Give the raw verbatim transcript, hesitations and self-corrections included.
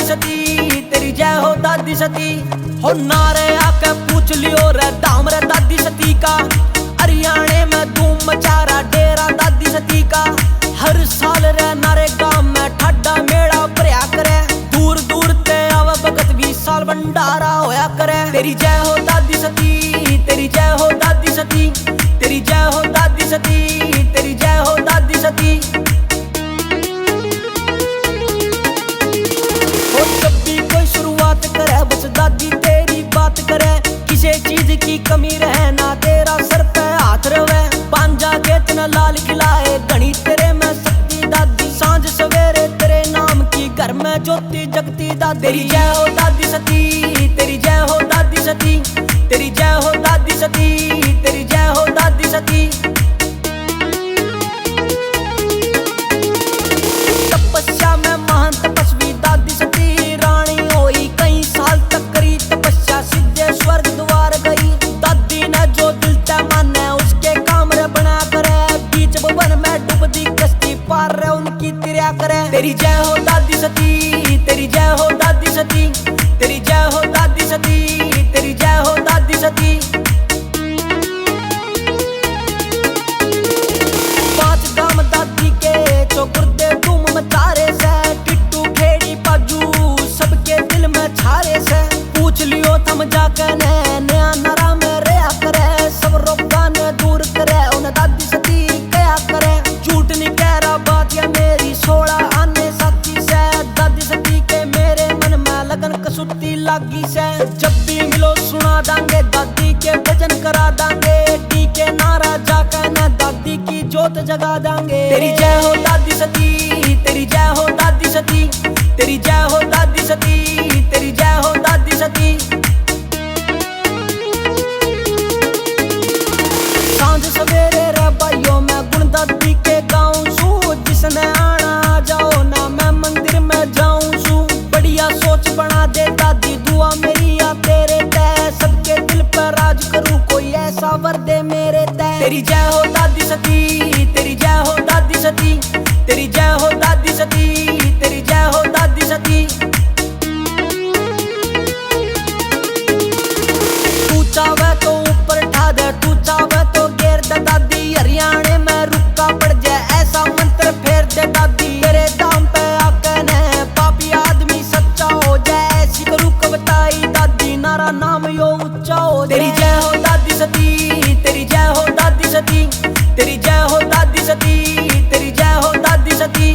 सती, तेरी जय हो दादी सती। हो नारे आके पूछ लियो रे धाम रे दादी सती का। हरियाणे में धूम मचा रहा डेरा दादी सती का। हर साल रे नारे गांव में ठाडा मेला भरया करे। दूर दूर ते आवे भगत भी साल भंडारा होया करे। तेरी जय हो दादी सती, तेरी जय हो दादी सती, तेरी जय हो दादी सती, तेरी जय हो दादी सती। हो जब भी कोई शुरुआत करे, बस दादी तेरी बात करे। किसी चीज की कमी रहे ना, तेरा सर पे हाथ रवे। पांजा खेत न लाल खिलाए, घणी तेरे में शक्ति दादी। सांझ सवेरे तेरे नाम की घर में ज्योति जगती दादी। तेरी जय हो दादी सती, तेरी जय हो दादी सती, तेरी जय हो दादी सती, तेरी जय हो दादी सती। तपस्या में महान तपस्वी दादी सती रानी होई, कई साल तक करी तपस्या, सीधे स्वर्ग द्वार गई। दादी ने जो दिल तै माने, उसके काम रे बना करे। बीच भवन में डूबती कश्ती पार रे उनकी तिरया करे। तेरी जय हो दादी सती, तेरी जय हो दादी सती, तेरी जय हो दादी सती, तेरी जय हो दादी सती। पांच गांव दादी के चौकुर दे धूम मचारे से, टिट्टू खेड़ी पाजू सबके दिल में छारे से। पूछ लियो थम जाके ने, नया नरा में रहा करे, सब रोगां ने दूर करे, उन दादी सती कया करे। झूठ नहीं कह रहा बात या मेरी, सोलह आने साथी से, दादी सती के मेरे मन में लगन कसूती लागी से। जब भी मिलो सुना दांगे दादी के भजन करा दांगे, डी के नारा जाके ना दादी की जोत जगा दांगे। तेरी जय हो दादी सती, तेरी जय हो दादी सती, तेरी जय हो दादी सती, तेरी जय हो दादी सती। सांझ सवेरे रे भाइयों मैं गुण दादी के गाऊं सू, जिसने आना आ जाओ ना मैं मंदिर में जाऊं सू। बढ़िया सोच बना दे दादी, दुआ मेरी या तेरे तै, सबके दिल पर राज करूं, कोई ऐसा वर दे मेरे तै। तेरी जय हो दादी सती, तेरी जय हो दादी सती, तेरी जय हो दादी सती, तेरी जय हो दादी सती। तू चावे तो ऊपर ठा दे, तू चावे तो गेर दे दादी। हरियाणे में रुक्का पड़ जाए, ऐसा मंत्र फेर दे दादी। तेरे दाम पे आके ने पापी आदमी सच्चा हो जाए, ऐसी करू कविताई दादी, नारा नाम यो ऊंचा हो जाए। तेरी जय हो दादी सती, तेरी जय हो दादी सती, तेरी जय हो दादी सती, तेरी जय हो दादी सती।